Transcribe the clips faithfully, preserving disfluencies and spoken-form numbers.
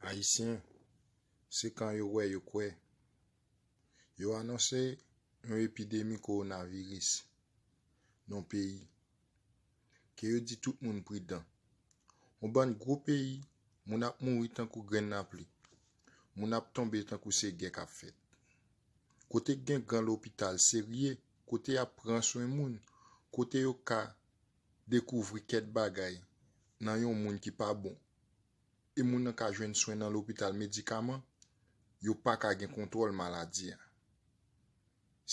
Ayisyen, se kan yo wè yo kwè. Yo anonse yon epidemi kowonaviris nan peyi. Ke yo di tout moun pridan. Yon bann gwo peyi, moun ap mouri tankou grenn lapli. Moun ap tonbe tankou se gè k ap fèt. Kote k gen gran lopital serye, kote y ap pran swen moun, kote yo ka dekouvri kèk bagay nan yon moun ki pa bon, e moun nan ka jwenn swen nan lopital, medikaman, yo pa ka gen kontwòl maladi a.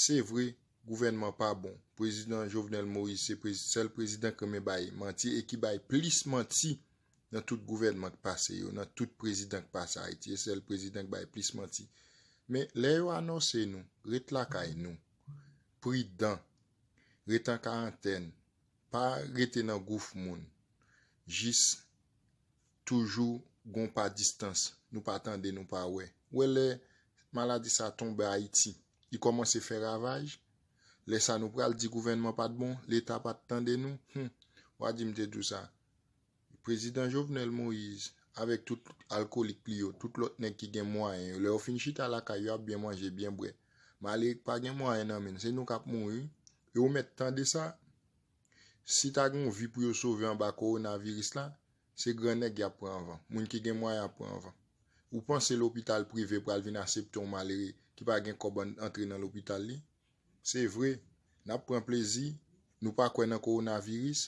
Se vre, gouvènman pa bon. Prezidan Jovenel Moïse se prezi-, sèl prezidan k renmen bay manti e ki bay plis manti nan tout gouvènman k pase yo, nan tout prezidan k pase Ayiti. E sèl prezidan k bay plis manti. Men lè yo anonse nou, ret lakay nou, pridan, ret an karantèn, pa rete nan gwouf moun. Jis toujou gon pa distans, nou pa tande, nou pa wè. Wè lè maladi sa tonbe Ayiti, li kòmanse fè ravaj. Lè sa nou pral di gouvènman pa t bon, Leta pa t tande nou. Hum, w a di m te di w sa. Prezidan Jovenel Moïse, avèk tout alkolik li yo, tout lòt nèg ki gen mwayen yo, lè yo fin chita lakay yo, ap byen manje, byen bwè. Malere k pa gen mwayen nan men l, se nou k ap mouri. E w mèt tande sa. Si ta gen yon vi pou yo sove anba kowonaviris la, se gran nèg y ap pran anvan. Moun ki gen mwayen ap pran anvan. Ou panse lopital prive pral vin asepte yon malere ki pa gen kòb an-, antre nan lopital li? Se vre, n ap pran plezi, nou pa kwè nan kowonaviris.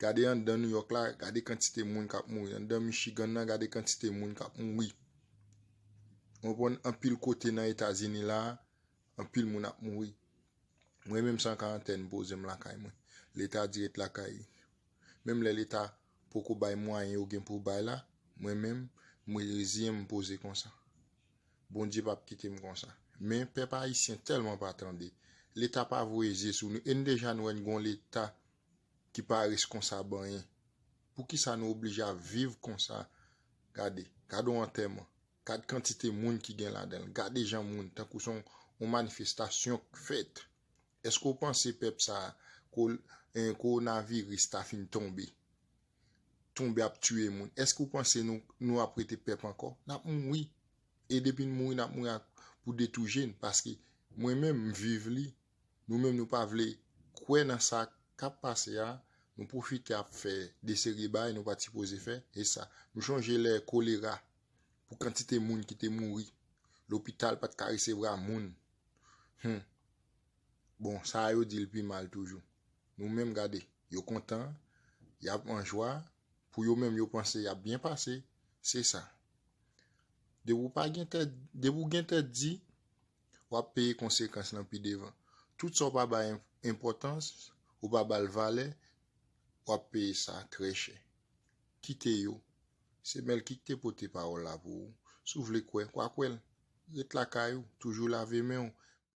Gade anndan Nouyòk la, gade kantite moun k ap mouri. Anndan Michigan nan, gade kantite moun k ap mouri. Ou konprann, anpil kote nan Etazini la, anpil moun ap mouri. Mwen menm se an karantèn, m poze m lakay mwen. Leta di ret lakay li. Menm lè Leta poko bay mwayen yo gen pou bay la, mwen menm, m reziyen m, m poze konsa. Bondye p ap kite m konsa. Men pèp ayisyen tèlman pa tande. Leta pa voye zye sou nou. E n deja n wè n gon Leta ki pa reskonsaban anyen. Poukisa nou oblije ap viv konsa? Gade, gade yon antèman. Gad kantite moun ki gen ladan l. Gade jan moun, tankou se yon, yon manifestasyon k fèt. Èske w panse pèp sa a, ko-, eh, kowonaviris ta fin tonbe? Tonbe ap tiye moun. Èske w panse nou, nou ap rete pèp ankò? N ap mouri. E depi n mouri, n ap mouri ak, pou de tou je n. Paske mwen menm, m viv li. Nou menm, nou pa vle kwè nan sa k ap pase a. Nou pwofite ap fè de seri bagay nou pa t sipoze fè. E sa. Nou chonje lè kolera. Pou kantite moun ki te mouri. Lopital pa t ka resevwa moun. Hum. Bon, sa a yo di l pi mal toujou. Nou menm gade, yo kontan, y ap an jwa, pou yo menm yo panse y ap byen pase, se sa. Depi w pa gen tèt, depi w gen tèt di, w ap peye konsekans lan pi devan. Tout sa w pa bay en-, enpòtans, ou pa ba l valè, w ap peye sa trè chè. Kite yo. Se Melky ki te pote pawòl la pou ou. Si w vle kwè, w a kwè l. Ret lakay ou, toujou lave men w.